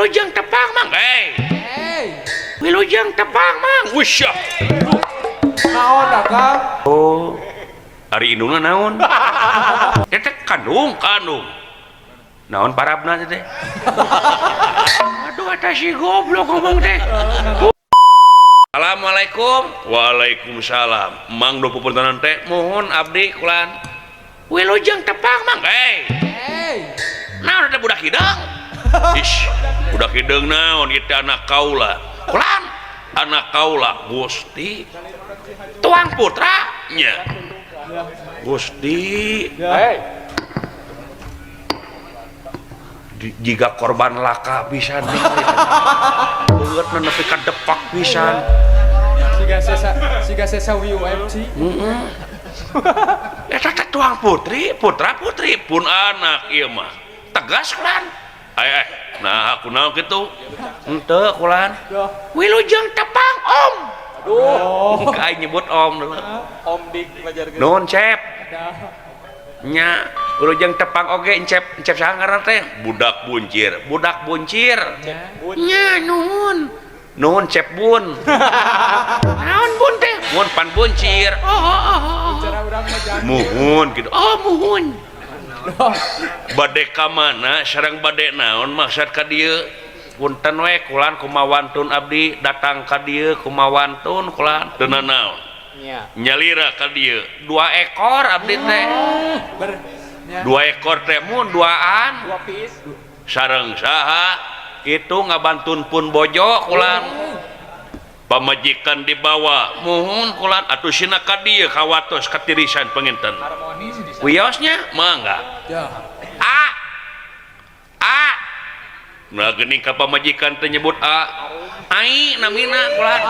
Wilujeng tepang, Mang. Hey. Hey. Wilujeng tepang, Mang. Wusya. Naon Akang? Oh. Ari indungna naon? Teh kandung, kandung. Naon parabna teh? Aduh, eta si goblok ngomong teh. Assalamualaikum. Waalaikumsalam. Mang do pupuntanan teh mohon abdi kulan. Wilujeng tepang, Mang. Hey. Hey. Naon ada budak hideung? Ish, budak hideung naon ieu teh anak kaula. Kulan, anak kaula Gusti. Tuang putra nya. Gusti. Hey. Jika korban laka pisan beungeut nepi ka depak pisan. Siga sesa UFC. Heeh. Eta teh tuang putri, putra putri pun anak ieu mah. Tegas kulan. Eh, nah aku naon kitu? Henteu kulan. Wilujeng tepang om. Aduh. Kayak nyebut om dulu. Om dik ngajarkeun. Nuhun Cep. Nya, wilujeng tepang oge Encep, Encep saha ngaranna teh? Budak buncir, budak buncir. Nya nuhun. Nuhun Cep Bun. Naon bun teh? Mun pan buncir. Oh, oh, oh, oh. Muhun gitu. Oh, muhun. Bade ka mana sareng bade naon maksud ka dieu? Punten we kulan kumawantun abdi datang ka dieu kumawantun kulan teu nanaon. Nyalira ka dieu 2 ekor abdi teh. 2 ekor teh mun duaan. 2 piece. Sareng saha? Itu ngabantun pun bojo kulan. Pamajikan dibawa muhun kulan atuh sina ka dieu kawatos katirisan panginten. Wiosnya mangga. A A nah geuning ka pamajikan teh nyebut A. Ai namina kulan.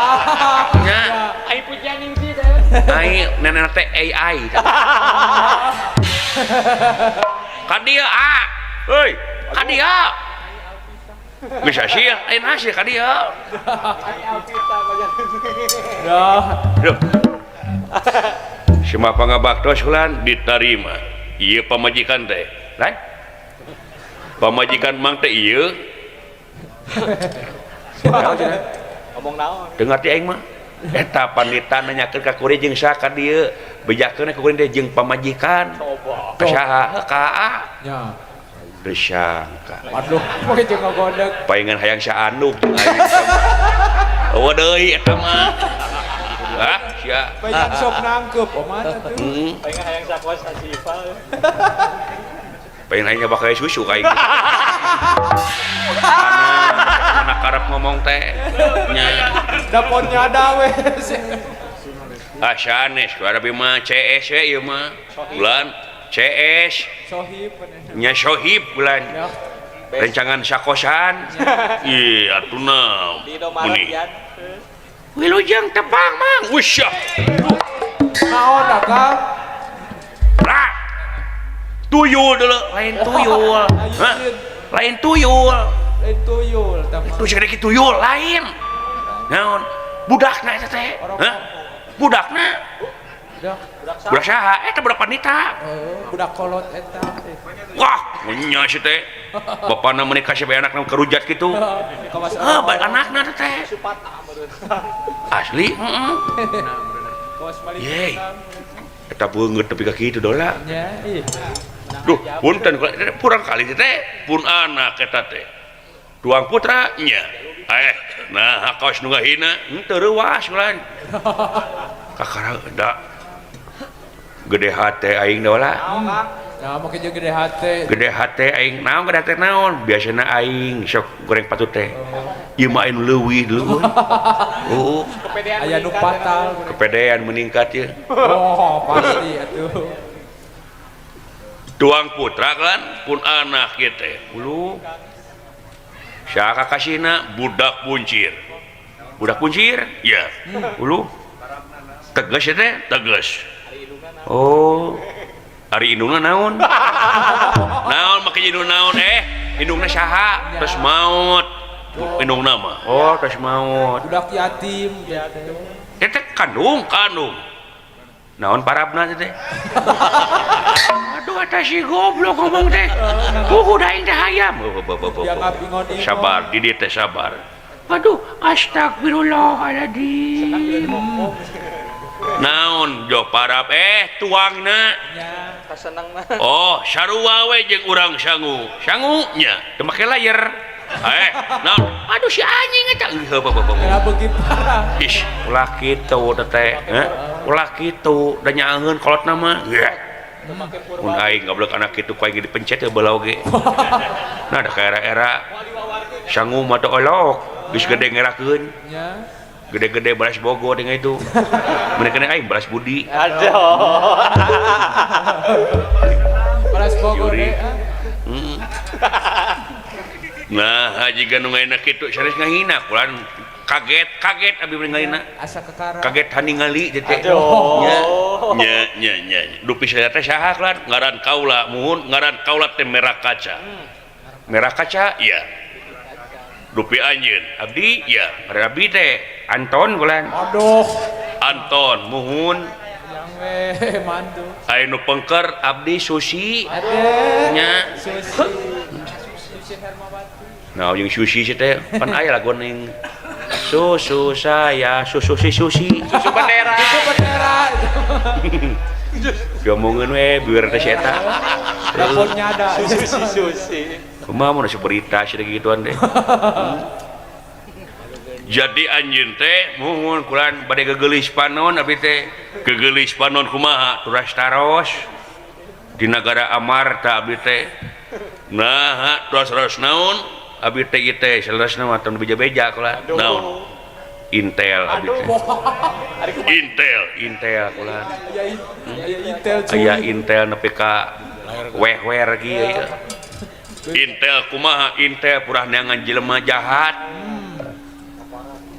Nya. Ai pujaning sih teh. Ai nenekna teh AI. Ka dieu A. Heuy, ka dieu. Bisa sih, lain hasil ka dieu. Duh. Semua pangabaktos kulan diterima. Ieu pamajikan teh. Lain? Pamajikan mang teh ieu. Ngomong naon? Teu ngarti aing mah. Eta pandita nanyakeun ka kuring jeung saha ka dieu. Bejakeun ka kuring teh jeung pamajikan. Coba. Ka saha? Ka A. Nya. Disangka. Aduh, make jeung ngagodeg. Paingan hayang saanduk jeung aing. Eueuh deui eta mah. Hah, sia. Paingan sok nangkep, oman atuh. Heeh. Paingan hayang sakos asifa. Paingan hayang bakal susu ka aing. Anak karep ngomong teh. Nya. Daponnya ada we. Ah sanes, abi mah CS we ieu mah. Bulan CS. Sohib nya sohib bulan. Rencangan sakosan. Ih, atuh naon. Di Indomaret ya. Wilujeng tepang, Mang. Wusya. Naon Akang? Ra. Tuyul dulu, lain tuyul. Hah? Lain tuyul. Lain tuyul Itu segede tuyul lain. Naon? Budakna eta teh. Hah? Budakna. Budak saha? Eta budak panita. Budak kolot eta. Wah, nya si teh. Bapana menikah si anakna kerujat kitu. Heuh, bae anakna teh. Asli, heeh. Yeay. Eta beungeut tepi ka kitu dola. Duh, punten kurang kali teh pun anak eta teh. Tuang putra nya. Eh, nah kaos nu ngahina henteu reuas ulan. Kakara da gede hate aing dola. Nah, make jeung gede hate. Gede hate aing naon gede hate naon? Biasana aing sok goreng patut teh. Ieu mah aing leuwih leuwih. Oh, aya nu fatal. Kepedean meningkat ye. Oh, pasti atuh. Tuang putra kan pun anak ieu teh. Ulu. Saha kakasihna budak buncir. Budak buncir? Iya. Ulu. Tegas ya teh? Tegas. Oh. Ari indungna naon? Naon make indungna naon? Eh, indungna saha? Terus maut. Indungna mah. Oh, terus maut. Budak yatim. Teh kandung, kandung. Naon parabna teh? Aduh eta si goblok ngomong teh. Puguh da aing teh hayam. Sabar, di dieu teh sabar. Aduh, astagfirullahaladzim. Naon jo parab tuangna. Oh, sarua we jeung urang sangu. Sangu nya teu make layer. Naon? Aduh si anjing eta. Ih, ulah kitu teh. Ulah kitu da nyaaheun kolotna mah. Mun aing goblok anak kitu ku aing dipencet teu beula oge. Nah, da ka era-era sangu mah teu olok, geus gede ngerakeun. Gede-gede balas Bogor dengan itu. Mereka aing balas budi. Aduh. Balas Bogor. Nah, haji nu ngaina kitu sanes ngahina kulan kaget abi mah ngahina. Asa kekara. Kaget haningali teh. Aduh. Nya nya nya. Dupi saya teh saha kulan ngaran kaula muhun ngaran kaula teh merah kaca. Merah kaca? Iya. Dupi anjeun abdi? Iya. Ngaran abdi teh Anton kulan. Aduh. Anton muhun. Yang we mantu. Aya nu pengker abdi Susi. Nya. Susi. Susi Hermawati. Nah, jeung Susi sih teh pan aya lagu ning susu saya susu si Susi. Susu bendera. Susu bendera. Diomongeun we bieur teh si eta. Dapur nyada. Susu si Susi. Kumaha mun berita sih gituan deh. Jadi anjeun teh muhun kulan bade gegeulis panon abdi teh. Gegeulis panon kumaha? Turas taros di nagara Amarta abdi teh. Nah, turas naon? Abdi teh ieu teh saleresna mah tong beja-beja kulan. Naon? Intel abdi teh. Intel kulan. Aya Intel. Aya Intel nepi ka weh-wer kieu ieu. Intel kumaha? Intel purah neangan jelema jahat.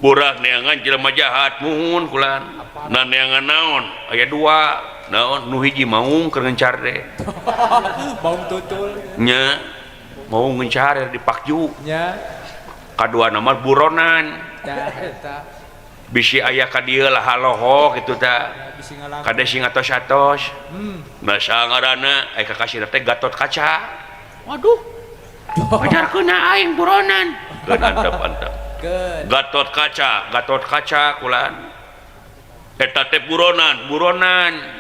Purah neangan jelema jahat muhun kulan. Nah neangan naon? Aya dua. Naon? Nu hiji maung keur ngencar teh. Maung tutul. Nya. Maung ngencar di Pakju. Nya. Kadua nama buronan. Tah eta. Bisi aya ka dieu lah haloho kitu tah. Kade sing atos-atos. Nah sangarana aya kakasih teh Gatot Kaca. Waduh. Pajarkeun aing buronan. Geun antep-antep. Gatot Kaca kulan. Eta teh buronan, buronan.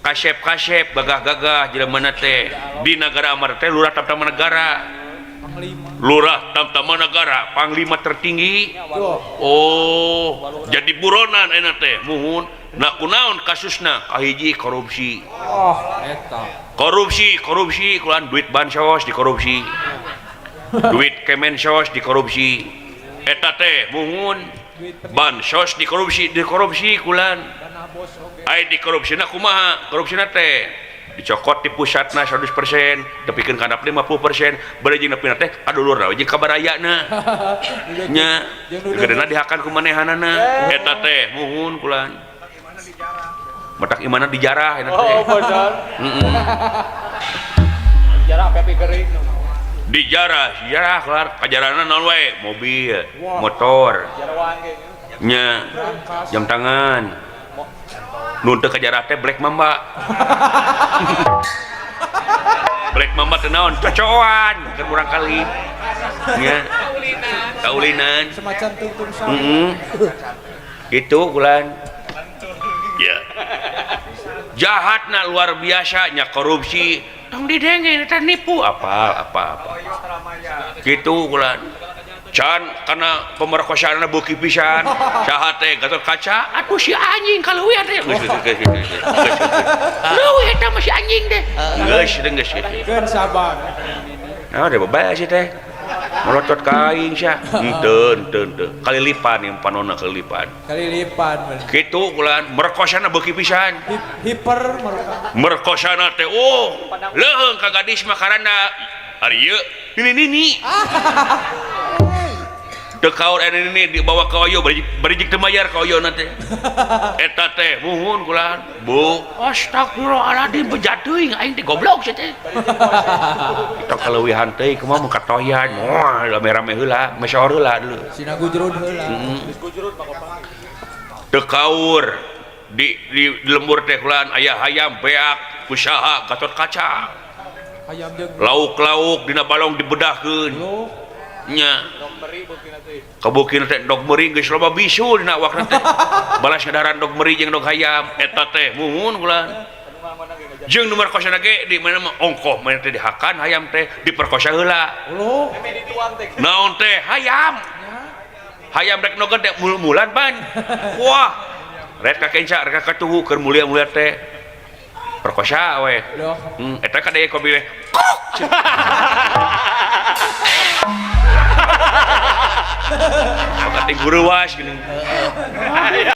Kasep-kasep, gagah-gagah jelema teh. Di nagara Amarta teh lurah tamtama negara. Lurah tamtama negara, panglima tertinggi. Oh, jadi buronan enak teh. Muhun, nah kunaon kasusna? Kahiji korupsi. Oh, eta. Korupsi, kulan duit bansos dikorupsi. Duit Kemensos dikorupsi. Eta teh muhun bansos dikorupsi kulan. Ai dikorupsina kumaha? Korupsina teh dicokot di pusatna 100%, tepikeun ka handap 50%, bari jeung nepina teh kadulurna we jeung kabarayana. Nya, gedena dihakan ku manehanana. Eta teh muhun kulan. Matak imana dijarah eta teh. Oh, bener. Heeh. Dijarah pepi gering. Dijarah, jarah kelar kajarana naon wae? Mobil, motor. Nya, jam tangan. Nu teu kajarah teh Black Mamba. Black Mamba teh naon? Cocoan keur murang kali. Nya. Kaulinan. Semacam tungtung sawah. Heeh. Gitu kulan. Ya. Jahatna luar biasa nya korupsi. Tong didenge eta nipu apa. Gitu kulan. Can karena pemerkosaanna beuki pisan. Saha teh Gatot Kaca, atuh si anjing kaleuwihan teh. Geus geus. Leuwih eta mah si anjing teh. Geus geus. Keun sabar. Nah, da bae si teh. Melotot ka aing sia. Henteu. Kalilipan yang panonna kalilipan. Kalilipan. Kitu kulan merkosana beuki pisan. Hiper merkosana teh oh, leuheung ka gadis mah karana ari ieu nini-nini. Teu kaur aya nini dibawa ka oyo bari jeung teu mayar ka oyona teh. Eta teh muhun kulan. Bu, astagfirullahaladzim beja teuing aing teh goblok sia teh. Kita kaleuwihan teh kumaha mun katoyan moal rame-rame heula, mesohor heula dulu. Sina gujrud heula. Heeh. Teu kaur. Di lembur teh kulaan aya hayam beak usaha Gatot Kaca. Hayam jeung lauk-lauk dina balong dibedahkeun. Nya. Kabukina teh endog meri geus loba bisu dina awakna teh. Balas ngadaharan endog meri jeung endog hayam eta teh muhun kulaan. Jeung nu merkosana ge di mana mah ongkoh mana teh dihakan hayam teh diperkosa heula. Naon teh hayam. Hayam rek nogen teh mul-mulan pan. Wah. Rek ka kenca rek ka katuhu keur mulia-mulia teh. Perkosa we. Eta ka deui kopi we. Kok. Kati guruwas geuning.